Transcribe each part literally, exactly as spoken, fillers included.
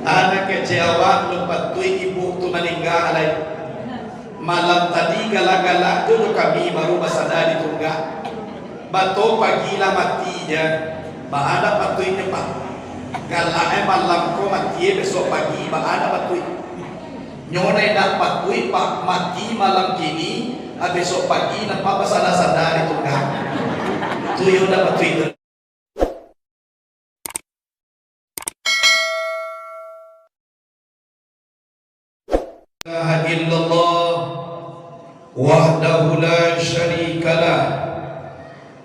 Anak kecek awak, alun patuik ibu tu maningga lai. Malam tadi galak-galak tu, tu kami baru basada di tunggak. Bato pagi lah mati je. Baa ndak patuiknyo, Pak? Galak eh malam ko mati eh, besok pagi baa ndak patuik? Nyo ndak patuik, Pak, mati malam kini, ah, besok pagi nampak basada-sada di tunggak. Tu yo ndak patuik tu. إله إلا الله وحده لا شريك له،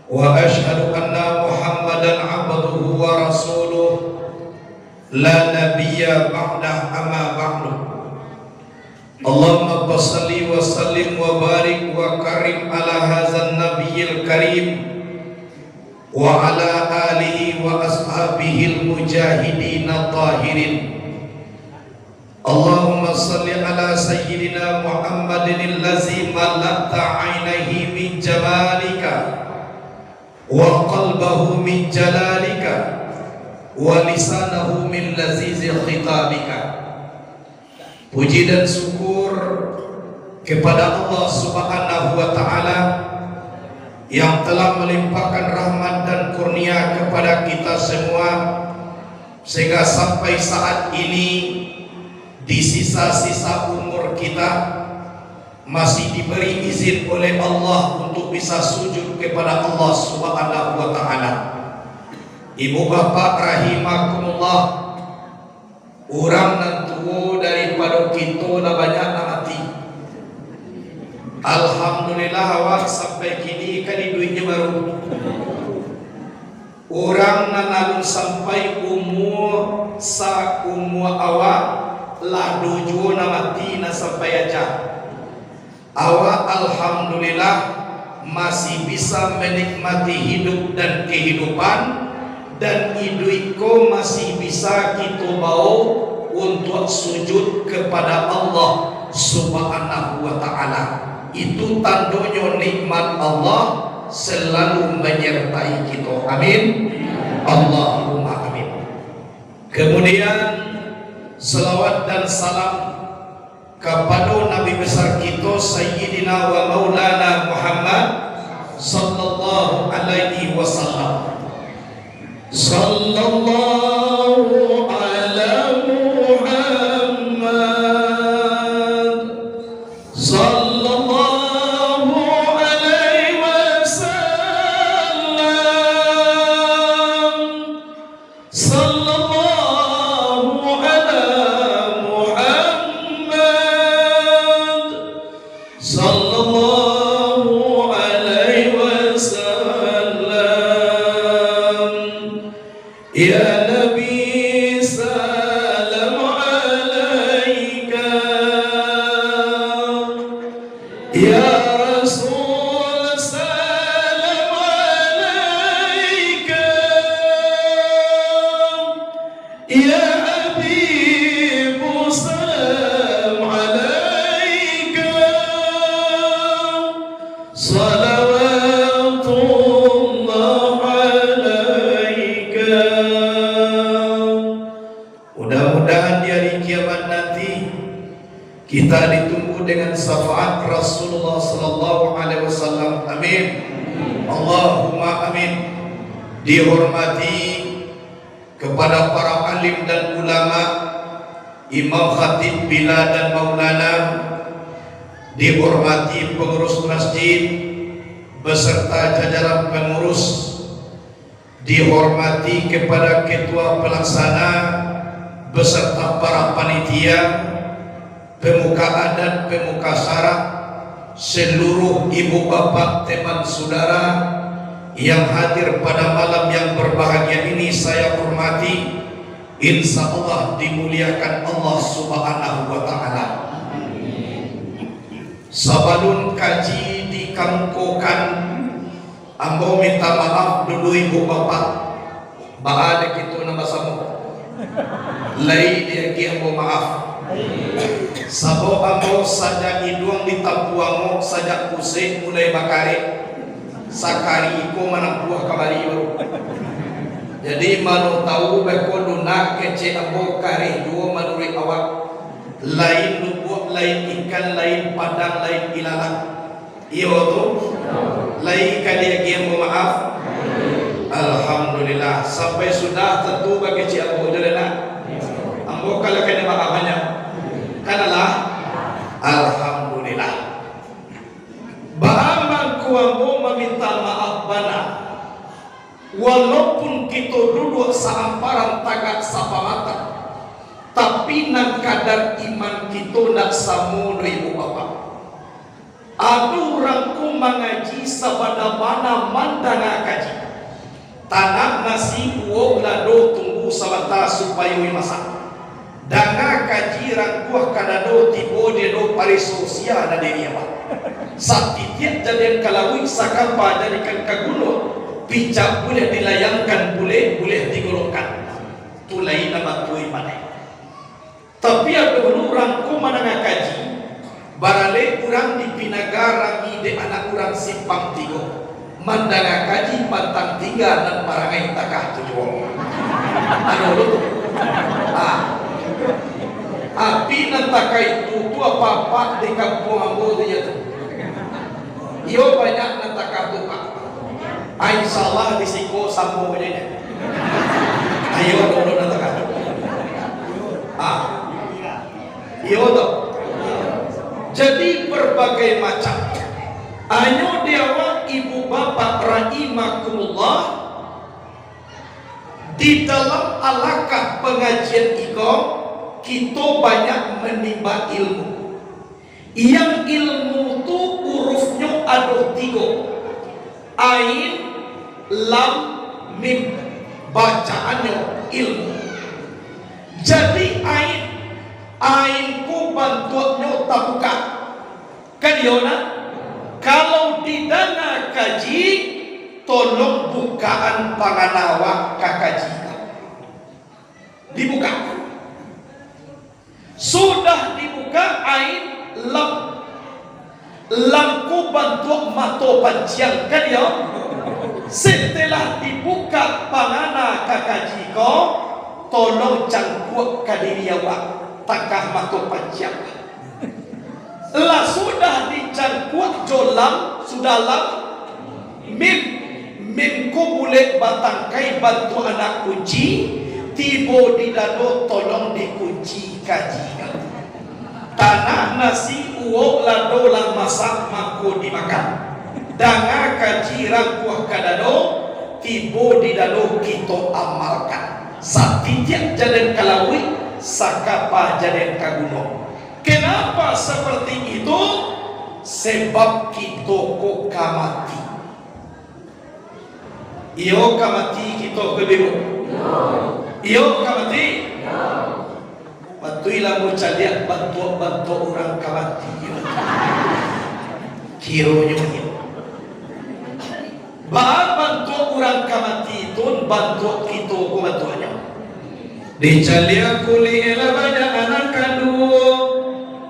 وأشهد أن محمدا عبده ورسوله، لا نبي بعده، أما بعد. اللهم فصل وسلم وبارك وكرم على هذا النبي الكريم وعلى آله وأصحابه المجاهدين الطاهرين. اللهم صل على سيدنا محمد الذي ملأت عينيه من جمالك وقلبه من جلالك ولسانه من لذيذ خطابك. Puji dan syukur kepada Allah Subhanahu wa Ta'ala yang telah melimpahkan rahmat dan kurnia kepada kita semua, sehingga sampai saat ini, di sisa-sisa umur kita, masih diberi izin oleh Allah untuk bisa sujud kepada Allah Subhanahu wa Ta'ala. Ibu bapak rahimakumullah, urang nan tuo daripado kito lah banyak nan mati. Alhamdulillah, awak sampai kini kan iduiknyo baru. Urang nan alun sampai umua saumua awak, lah ado juo nan mati, nan sampai aja. Awak, alhamdulillah, masih bisa menikmati hidup dan kehidupan, dan iduik ko masih bisa kito bawo untuak sujud kepada Allah Subhanahu wa Ta'ala. Itu tandonyo nikmat Allah selalu menyertai kito. Amin. Allahumma amin. Kemudian, salawat dan salam kapado Nabi besar kito, Sayyidina wa Maulana Muhammad sallallahu alaihi wasallam. Sallallahu ala Muhammad, sallallahu alaihi wasallam. Sallallahu ala Muhammad, sallallahu alaihi wasallam. Ya Nabi, salam alaika. Ya Rasul, salam alaika. Ya Habib, salam alaika. Salawatullah alaika. Mudah-mudahan di hari kiamat nanti, kita ditunggu dengan syafaat Rasulullah sallallahu alaihi wasallam. Amin. Allahumma amin. Dihormati kepada para alim dan ulama, imam, khatib, bila dan maulana, dihormati pengurus masjid beserta jajaran pengurus, dihormati kepada ketua pelaksana beserta para panitia, pemuka adat, pemuka syarak, seluruh ibu bapak, teman saudara yang hadir pada malam yang berbahagia ini saya hormati, insya Allah dimuliakan Allah Subhanahu wa Ta'ala. Sabalun kaji dikamukokan, ambo minta maaf dulu ibu bapak. Baa dek kito nan basamo. Lai diagiah ambo maaf. Sabab ambo sajak iduang ditampuang, sajak pusek mulai bakarek. Sakali iko manampuah kamari baru. Jadi, mano tahu beko lunak kecek ambo kareh juo manuruik awak. Lain lubuak, lain ikan, lain padang, lain ilalang. Iyo tu. Lai ka diagiah ambo maaf. Alhamdulillah. Sampai sudah tantu bakecek ambo jo lah nak. Ambo kalau kena maaf banyak. Kan alah? Alhamdulillah. Baa mangko ambo maminta maaf bana. Walaupun kito duduak saamparan tagak sapamatan, tapi nan kadar iman kito ndak samo doh, ibu bapak. Ado urang ko mangaji sabana-bana mandanga kaji. Tanak nasi, uwok lado, tunggu sabanta supayo masak. Danga kaji rangkuah ka dado, tibo di dado pareso sia nan diri awak. Satitiak jadian ka lauik, sakapa jadikan ka gunuang, picak buliah dilayangkan, bulek buliah digolongkan. Tu lai nan batua iman. Tapi ado dulu urang ko mandanga kaji, baralek urang di Pinaga Rami dek anak urang Simpang Tigo. Mandanga kaji pantang tingga nan marangai takah tu juo. Ado dulu tu. Ah. Tapi nan takah itu tu apak-apak di kampuang ambo tu je tu. Iyo banyak nan takah tu, Pak. Ah, insyaallah di siko sambung je nyo. Ayo, ado nan takah tu. Ah. Iyo tu. Jadi, berbagai macam. Anyo di awak ibu bapak rahimakumullah, di dalam alakah pangajian iko, kito banyak manimba ilmu. Yang ilmu tu urufnyo ado tigo, ain, lam, mim. Bacaannyo ilmu. Jadi ain, ain ko bantuaknyo tabukak. Kan iyo nah? Kalau didanga kaji, tolong bukaan pangana awak ka kaji. Dibukak. Sudah dibukak ain, lam. Lam ko bantuak mato panciang, kan iyo? Setelah dibukak pangana ka kaji ko, tolong cangkuak ka diri awak, takah mato panciang. Lah sudah dicangkuak jo lam, sudah lam, mim, mim ko bulek batangkai bantuak anak kunci, tibo di dado tolong dikunci kaji. Tanak nasi, uwok lado lah masak, mangko dimakan. Danga kaji rangkuah ka dado, tibo di dado kito amalkan. Satitiak jadian ka lauik, sakapa jadian ka gunuang. Kenapa seperti itu? Sebab kito ko ka mati. Iyo ka mati kito ko, Ibu? Iyo ka mati? Patuiklah ambo caliak bantuak-bantuak urang ka mati. Kironyo iyo. Baa bantuak urang ka mati tu, bantuak kito ko bantuaknyo. Dicaliak kulik lah banyak nan kaduo,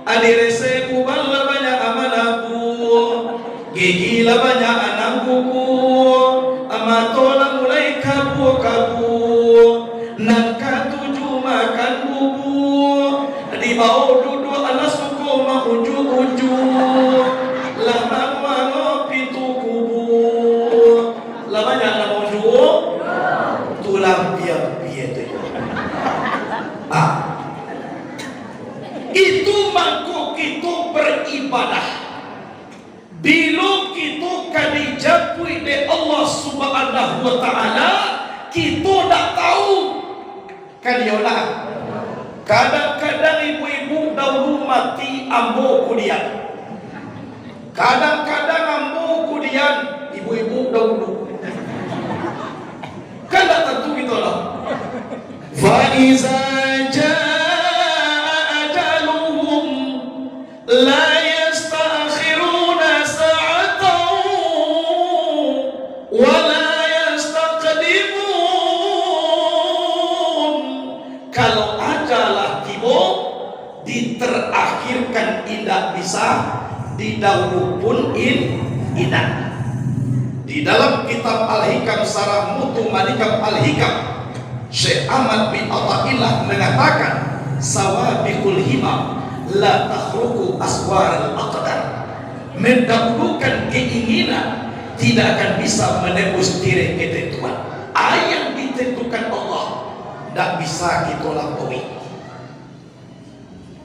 adi resek uban lah banyak nan manabuak, gigi lah banyak nan guguak, mato lah mulai kabua-kabua, nan katuju makan bubua, dibao duduak lah suko maunjuak-unjuak, lah manguango pintu kubua. Lah banyak nan mau juo, tulah pia-pia tu juo. Ah. Itu mangko kito baribadah. Bilo kito ka dijapuik dek Allah Subhanahu wa Ta'ala, kito ndak tahu. Kan iyo lah. Kadang-kadang ibu-ibu dahulu mati, ambo kudian. Kadang-kadang ambo kudian, ibu-ibu dahulu. Kan ndak tantu gitu lah. Fa iza jaa ajaluhum la yasta'khiruna sa'atan wa la yastaqdimun. Kalau ajal lah tibo, diterakhirkan indak bisa, didahulu pun in-, indak. Di dalam kitab Al-Hikam Sarah Mutu Manikam Al-Hikam, Syekh Ahmad bin Athaillah mengatakan, "Sawabiqul himam la takhruqu aswaral aqdar." Mendahulukan keinginan tidak akan bisa menembus tirai ketentuan. Apa yang ditentukan Allah, ndak bisa kito lampaui.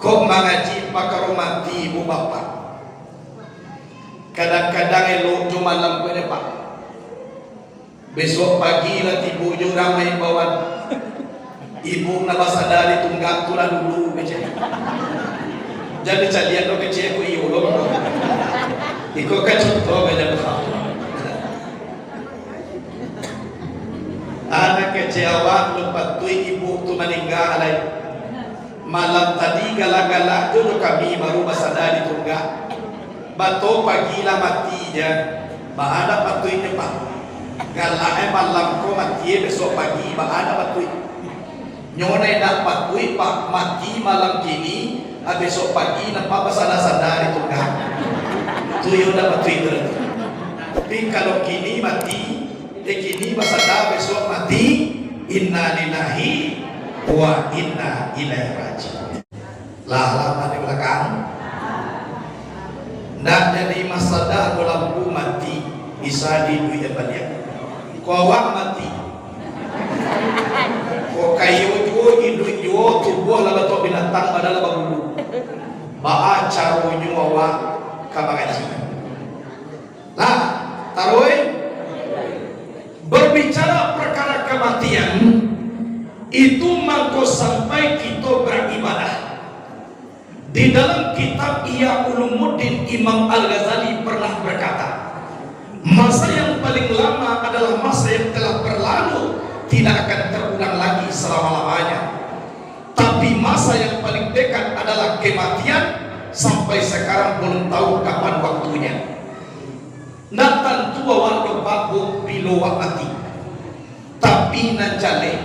Kok mangaji pakaro mati, ibu bapak. Kadang-kadang elok jo malam ko nyo, Pak. Besok pagi lah tibo jo urang main bawan. Ibu nak basada di tunggak tu lah dulu, kecek. Jadi caliak lo kecek ko iyo lo. Iko kan contoh aja. Anak kecek awak lo patuik ibu tu maningga lai. Malam tadi galak-galak jo, jo kami baru basada di tunggak. Bato pagi lah mati je. Baa ndak patuiknyo, Pak? Galak eh malam ko mati eh, besok pagi baa ndak patuik? Nyo ndak patuik, Pak, mati malam kini, ah, besok pagi nampak basada-sada di tunggak. Tu yo ndak patuik tu. Tapi kalau kini mati, eh, kini basada, besok mati, innalillahi wa inna ilaihi raji'un. Lah lama di balakang. Ndak jadi masalah ko lampu mati, bisa diiduikan baliak. Ko awak mati. Ko kayo juo, iduik juo, tubuah lah batok binatang, badan lah babulu. Baa caronyo awak ka mangaji? Lah, taruih. Berbicara perkara kematian, itu mangko sampai kito beribadah. Di dalam kitab Ihya Ulumuddin, Imam Al-Ghazali pernah berkata, "Masa yang paling lama adalah masa yang telah berlalu, tidak akan terulang lagi selama-lamanya. Tapi masa yang paling dekat adalah kematian, sampai sekarang belum tahu kapan waktunya." Ndak tantu awak lo, Pak, Bu, bilo awak mati. Tapi nan jaleh,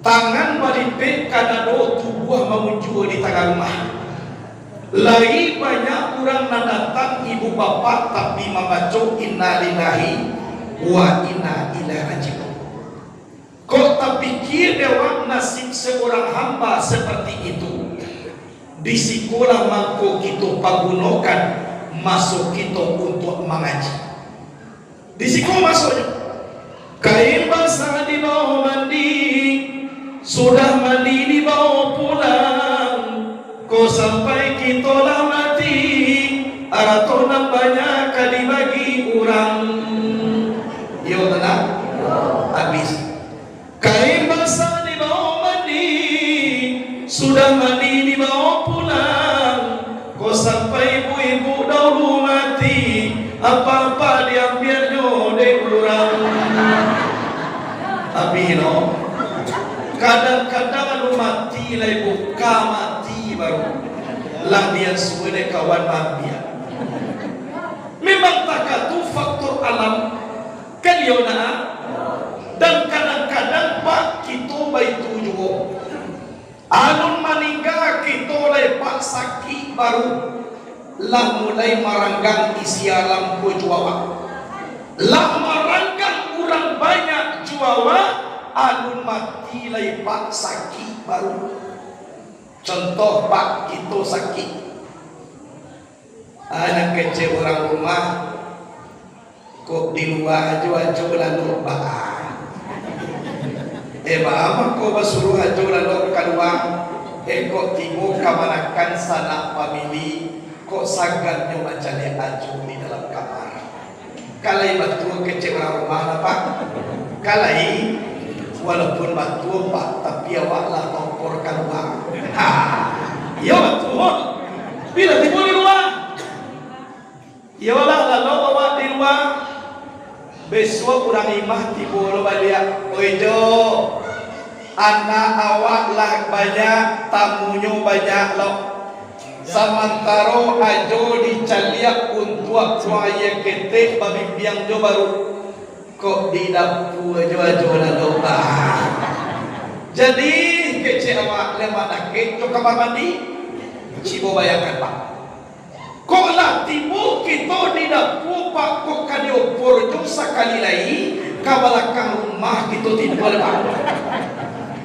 tangan balipek ka dado, tubuah mamunjua di tangah rumah. Lai banyak urang nan datang, ibu bapak, tapi mambaco innalillahi wa inna ilaihi raji'un. Kok tapikia dek awak nasib seorang hamba seperti itu? Di sikolah mangko kito pagunokan maso kito untuak mangaji. Di siko masonyo, kain basah dibawo mandi, sudah mandi dibawo pulang. Ko sampai kito lah mati, arato nan banyak ka dibagi urang. Iyo, tanang? Abih. Kain basah dibawo mandi, sudah mandi dibawo pulang. Ko sampai ibu-ibu dahulu mati, apa-apa diambiaknyo dek urang. Abih no. Kadang-kadang anu mati lai, bukan mati baru. Lah diasuah dek kawan maambiak. Memang takah tu faktor alam. Kan iyo nah? Dan kadang-kadang, Pak, kito baitu juo. Alun maningga kito lai, Pak, sakik baru, lah mulai maranggang isi alam ko juo awak. Lah maranggang urang banyak juo awak, alun mati lai, Pak, sakik baru. Contoh, Pak, kito sakik. Anak kecek urang rumah, kok di lua ajo-ajo lalok baa. Eh, baa mangko basuruah ajo lalok kalua, eh, kok tibo kamanakan sanak famili, kok sagan nyo mancaliak ajo di dalam kamar. Kalai batua kecek urang rumah lah, Pak. Kalai, walaupun batua, Pak, tapi awak lah tokor kalua. Ha, iyo batua. Bila tibo di lua? Iyolah, lalok awak di lua. Besok urang imah tibo lo baliak. Oi Jo, anak awak lah banyak, tamunyo banyak lo. Samantaro ajo dicaliak untuak buang aia ketek babimbiang jo baru. Kok di dapua ajo-ajo lah domba. Jadi, kecek awak lemak dakek jo kamar mandi. Cubo bayangkan, Pak. Kok lah tibo kito di dapua Pak, kok ka diopor jo sakali lai ka balakang rumah kito tidua, Pak.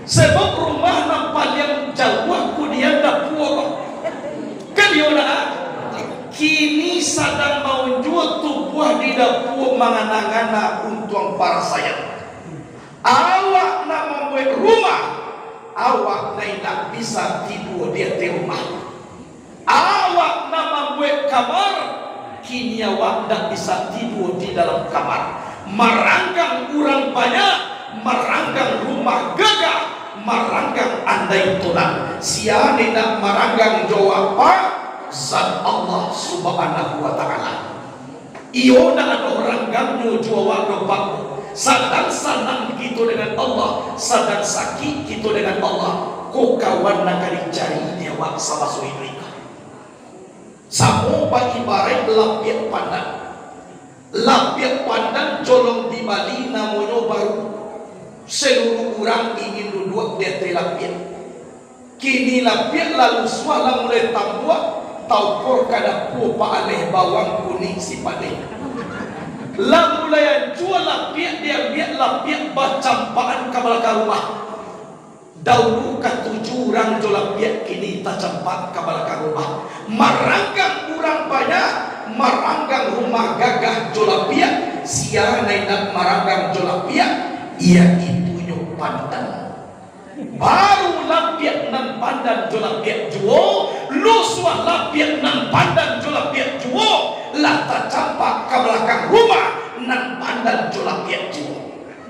Sebab rumah nan paliang jauah kudian dapua, Pak. Kan iyo dah? Kini sadang maunjua tubuah di dapua mangana-ngana untuang parasaian. Awak nan mambuek rumah, awak nan indak bisa tidua di ateh rumah. Awak nan mambuek kamar, kini awak indak bisa tidua di dalam kamar. Maranggang urang banyak, maranggang rumah gagah, maranggang andai tulang. Sia nan indak maranggang jo awak, Pak? Zat Allah Subhanahu wa Ta'ala. Iyo ndak ado ranggangnyo jo awak doh, Pak. Sadang sanang kito dengan Allah, sadang sakik kito dengan Allah, ko kawan nan ka dicari di awak samaso iduik ko. Samo baibaraik lapiak pandan. Lapiak pandan colong dibali namonyo baru. Seluruh urang ingin duduak di ateh lapiak. Kini lapiak lah lusuah, lah mulai tambuak, taupor ka dapua Pak Aleh bawang kunik si padeh. Lah mulai ancua lapiak, diambiak lapiak bacampakan ka balakang rumah. Daulu katuju urang jo lapiak, kini tacampak ka balakang rumah. Maranggang urang banyak, maranggang rumah gagah jo lapiak, sia nan indak maranggang jo lapiak, yaitunyo pandan. Baru lapiak nan pandan jo lapiak juo, lusuah lapiak nan pandan jo lapiak juo, lah tacampak ka balakang rumah nan pandan jo lapiak juo.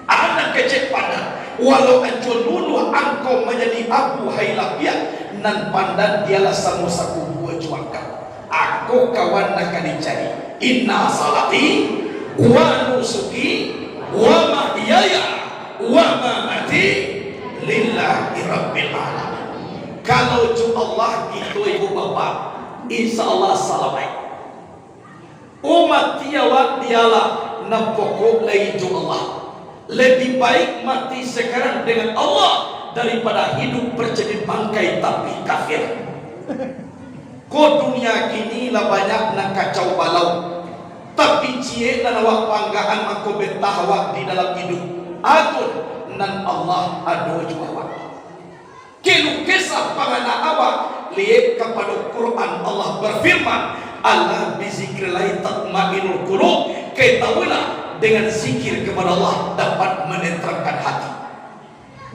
Anak kecek pandan, walau ancua luluah angkau manjadi abu, hai lapiak, nan pandan dialah samo sakubua jo angkau. Ako kawan nan ka dicari. Inna salati wa nusuki wa mahyaya wa mamati lillahi rabbil alamin. Kalau jo Allah kito, ibu bapak, insya Allah salamaik. Oh, mati awak dialah nan pokok lai jo Allah. Lebih baik mati sekarang dengan Allah daripada hidup bercermin bangkai tapi kafir. Ko dunia kini lah banyak nan kacau balau, tapi ciek nan awak banggaan mako betah awak di dalam iduik. Atun nan Allah ado jo awak. Keluh kesah pangana awak, liek kapado Quran, Allah bafirman, "Ala bizikrillahi tatmainnul qulub." Ketahuilah, dengan zikir kepada Allah dapat menenteramkan hati.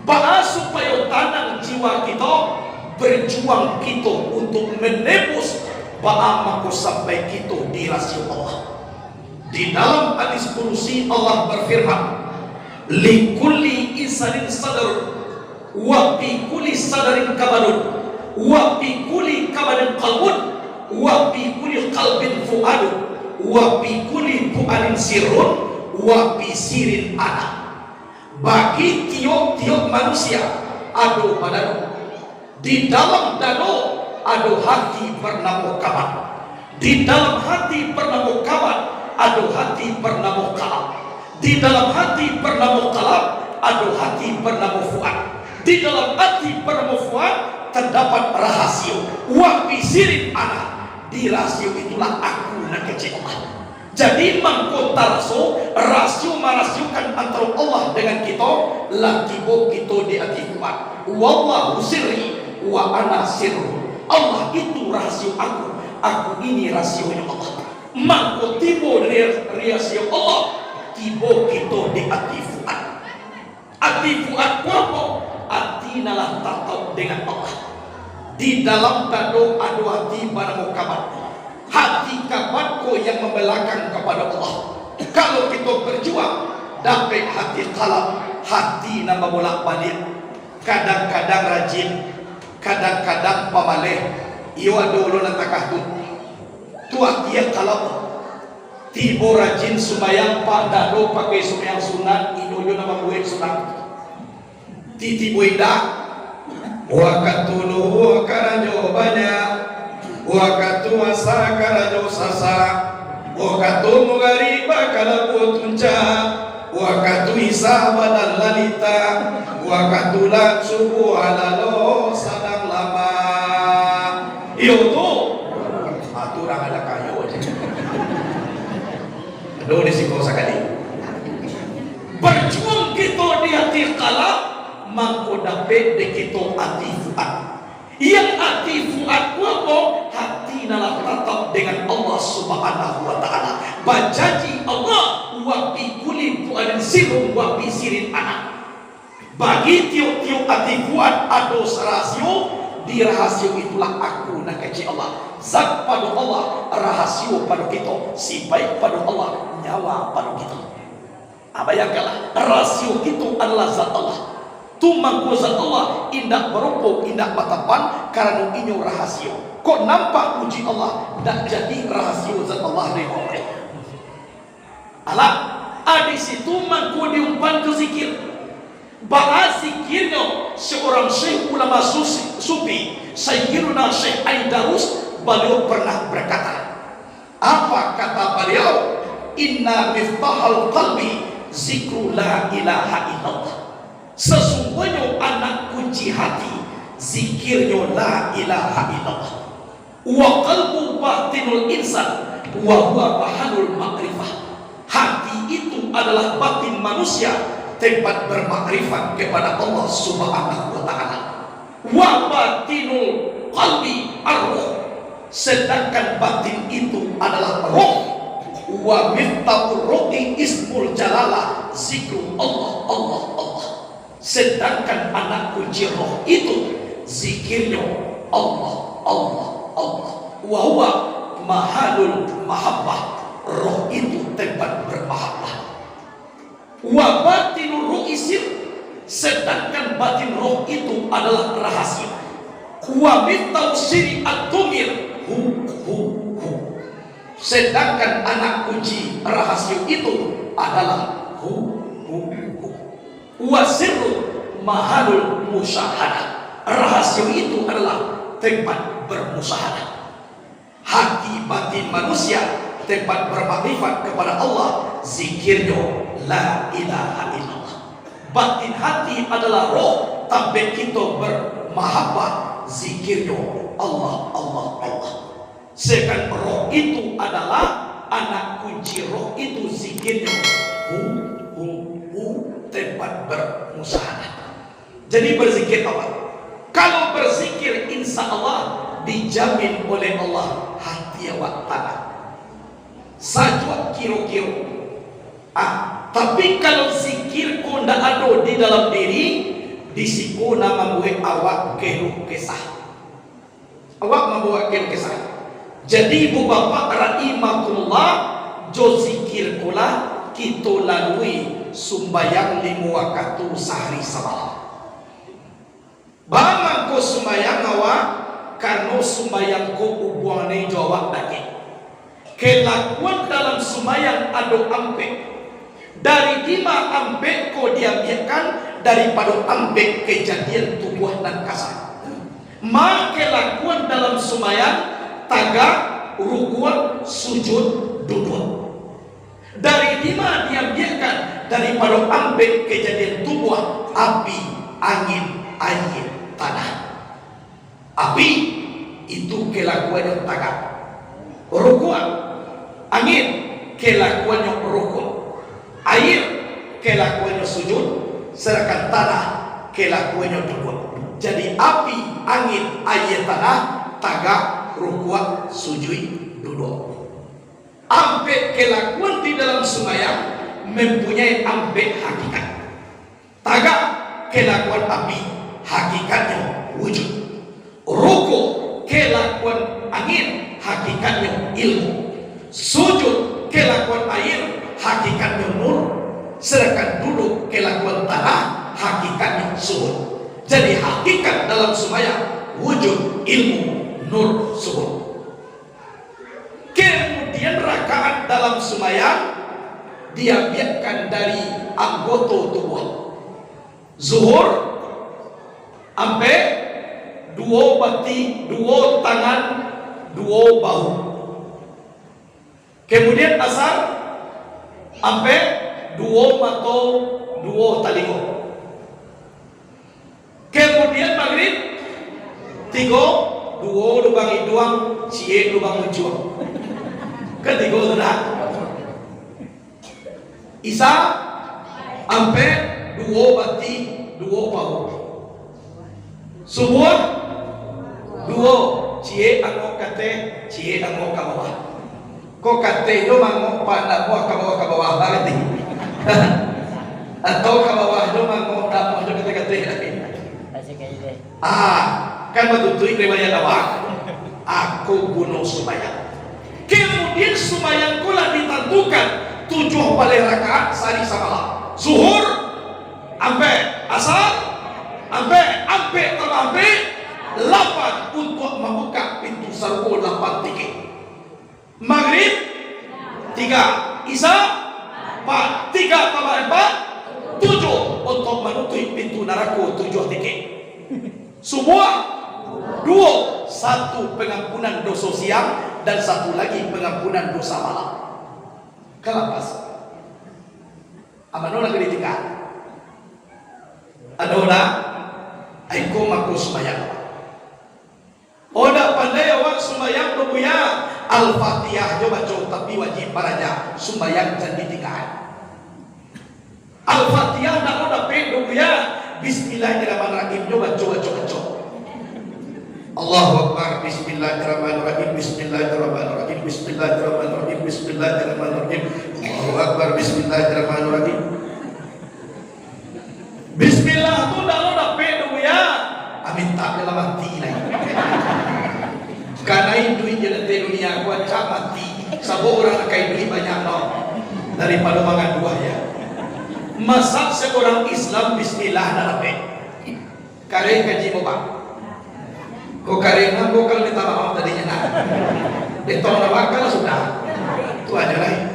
Baa supayo tanang jiwa kito? Berjuang kito untuk menebus, baa mako sampai kito di rasio Allah. Di dalam hadis kudusi Allah berfirman, "Likulli insanin sadar, wa fi kulli sadarin kabadun, wa fi kulli kabadin qalbun, wa fi kulli qalbin fuadun, wa fi kulli fuadin sirrun, wa fi sirrin ana." Bagi tiok-tiok manusia ado badano. Di dalam dado ado hati bernamo kabad. Di dalam hati bernamo kabad ado hati bernamo kalab. Di dalam hati bernamo kalab ado hati bernamo fuad. Di dalam hati bernamo fuad terdapat rahasio. Wa fi sirrin ana. Di rahasio itulah aku nan kecek Allah. Jadi, mangko taraso rasio marasiokan antaro Allah dengan kito, lah tibo kito di ati fuad. Wallahu sirri wa ana sirruh. Allah itu rasio aku, aku ini rasionyo Allah. Mangko tibo dari rasio Allah, tibo kito di ati fuad. Ati fuad ko apo? Ati nan lah tatauk dengan Allah. Di dalam dado ado ati banamo kabad. Hati kabad ko yang mambelakang kapado Allah. Kalau kito berjuang, dapek hati kalab, hati nan babolak-baliak. Kadang-kadang rajin, kadang-kadang pamaleh. Iyo ado ulun nan takah tu. Tu ati yang kalab. Tibo rajin sumbayang, Pak, dado pakai sumbayang sunat, inyo jo nan mambuek sunat. Titibo indak, wakatu luhua karajo banyak, wakatu asa karajo sasak, wakatu mugarib bakalabuah tunca, wakatu isa badan lalita, wakatu lah subuah alalo sadang lamah. Iyo tu. Ah, tu urang anak kayo aja. Ado di siko sakali. Bajuang kito di ati kalak, mangko dapek dek kito ati fuad. Yang ati fuad ko apo? Hati nan lah tatap dengan Allah Subhanahu wa Ta'ala. Bajanji Allah, "Wa fi kulli fuadin sirrun wa fi sirrin ana." Bagi tiok-tiok ati fuad ado sarahasio, di rahasio itulah Aku nan kecek Allah. Zat pado Allah, rahasio pado kito, sipaik pado Allah, nyawa pado kito. Ah, bayangkanlah, rahasio kito adalah zat Allah. Tu mangko zat Allah indak barupo, indak batampan, karano inyo rahasio. Kok nampak uji Allah, ndak jadi rahasio zat Allah dek Allah. Alah, ah, di situ mangko diumpan tu zikir. Baa zikirnyo seorang syekh ulama susi-, sufi, Sayyiduna Syekh Aidarus, baliau pernah berkata, apa kata baliau? "Inna miftahal qalbi zikru la ilaha illallah." Sesungguahnyo anak kunci hati, zikirnyo la ilaha illallah. "Wa qalbu batinul insan, wa huwa mahalul ma'rifah." Hati itu adalah batin manusia, tempat bermakrifat kepada Allah Subhanahu wa Ta'ala. "Wa batinul qalbi ar-ruh." Sedangkan batin itu adalah roh. "Wa miftahur ruhi ismul jalalah, zikru Allah, Allah, Allah." Sedangkan anak kunci roh itu, zikirnyo Allah, Allah, Allah. "Wa huwa mahalul mahabbah." Roh itu tempat bermahabbah. "Wa batinur ruhi sir." Sedangkan batin roh itu adalah rahasio. "Wa miftahu sirri ad-damir hu, hu, hu." Sedangkan anak kunci rahasio itu adalah hu, hu, hu. "Wa sirru mahalul musyahadah." Rahasio itu adalah tempat bermusyahadah. Hati batin manusia tempat bermakrifat kepada Allah, zikirnyo la ilaha illallah. Batin hati adalah roh, tampek kito bermahabbah, zikirnyo Allah, Allah, Allah. Sedangkan roh itu adalah, anak kunci roh itu zikirnyo hu, hu, hu, tempat bermusyahadah. Jadi, berzikir awak. Kalau berzikir, insya Allah dijamin oleh Allah hati awak tanang. Sajuak kiro-kiro. Ah, tapi kalau zikir ko ndak ado di dalam diri, di siko nan mambuek awak keluh kesah. Awak mambaokan kisah. Jadi, ibu bapak rahimakumullah, jo zikir ko lah kito lalui sumbayang limo wakatu sahari samalam. Baa mangko sumbayang awak? Karano sumbayang ko ubuangnyo jo awak dakek. Kelakuan dalam sumbayang ado ampek. Dari dima ampek ko diambiakkan? Daripado ampek kejadian tubuah nan kasa. Ma kelakuan dalam sumbayang, tagak, rukuak, sujud, duduak. Dari dima diambiakkan? Daripado ampek kejadian tubuah, api, angin, aia, tanah. Api, itu kelakuannyo tagak. Rukuak, angin, kelakuannyo rukuak. Aia, kelakuannyo sujud, sadangkan tanah, kelakuannyo duduak. Jadi, api, angin, aia, tanah, tagak, rukuak, sujuik, duduak. Ampek kelakuan di dalam sumbayang mempunyai ampek hakikat. Tagak, kelakuan api, hakikatnyo wujud. Rukuak, kelakuan angin, hakikatnyo ilmu. Sujud, kelakuan aia, hakikatnyo nur. Sadangkan duduak, kelakuan tanah, hakikatnyo suhud. Jadi, hakikat dalam sumbayang, wujud, ilmu, nur, suhud. Kemudian, rakaat dalam sumbayang diambiakkan dari anggoto tubuah. Zuhur, ampek, duo bati, duo tangan, duo bahu. Kemudian, Asar, ampek, duo mato, duo talingo. Kemudian Magrib, tigo, duo lubang iduang, ciek lubang uncuang. Kan tigo tu dah. Isa, ampek, duo bati, duo pauk. Subuah, duo, ciek angok kateh, ciek angok ka bawah. Ko kateh jo mangok pandak buah ka bawah, ka bawah lah kateh. Atau ka bawah jo mangok damuah jo kateh-kateh. Ah, kan batutuik riwayat awak. Ako guno sumbayang. Kemudian sumbayang ko lah ditantukan tujuah baleh rakaat sahari samalam. Zuhur, ampek. Asar, ampek. Ampek tambah ampek, lapan. Untuak mambukak pintu sarugo, lapan tikek. Magrib, tiga. Isya, ampek. Tiga tambah ampek, tujuah. Untuak manutuik pintu narako, tujuah tikek. Subuah, duo. Satu pengampunan doso siang, dan satu lagi pengampunan dosa malam. Kalapas. Amano nan ka ditingga? Ado dah? Aiko mako sumbayang. Oh, ndak pandai awak sumbayang, Ndak Buya? Al-Fatihah jo baco, tapi wajib baraja. Sumbayang jan ditinggaan. Al-Fatihah ndak lo dapek, Ndak Buya? Bismillahirrahmanirrahim jo baco, baco, baco. Allahu Akbar, Bismillahirrahmanirrahim, Bismillahirrahmanirrahim, Bismillahirrahmanirrahim, Bismillahirrahmanirrahim. Allahu Akbar, Bismillahirrahmanirrahim. Bismillah tu ndak lo dapek, Ndak Buya? Amin, tak dalam hati lai. Kanai duit je nanti dunia, kuacak mati. Sabab urang nan ka iduik banyak no. Daripado mangaduah ya. Masa seorang Islam bismillah ndak dapek? Kareh kaji bapak. Ko kareh nan ko kalau minta maaf tadinyo nah. Betong lah bakal sudah. Tu aja lah.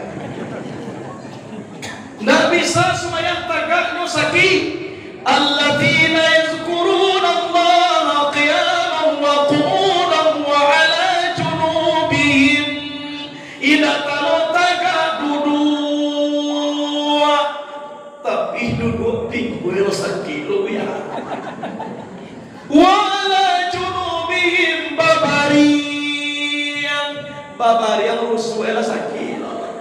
Ndak bisa sumbayang tagak nyo sakik. Alladzina yazkurunallaha qiyaman wa qu'udan wa ala junubihim. Indak talo tagak duduak, tapi duduak pinggua sakik lo ya. Wa ala junubihim babariang, babariang rusuak lah sakik lo.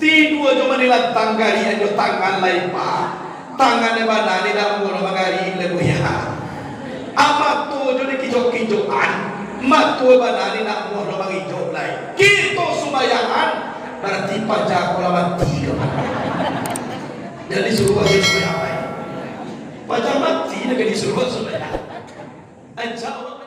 Tidua jo manilantang gari jo tangan lai pa. Tangan nan bana ni nak mulo mangari lai buya. Amato jo dikijok-kijokan. Mato bana ni nak mulo mangijok lai. Kito sumbayangan, barati paja ko lah mati ko. Jadi suruah sumbayang lai. Paja mati nak disuruah sumbayang. Aja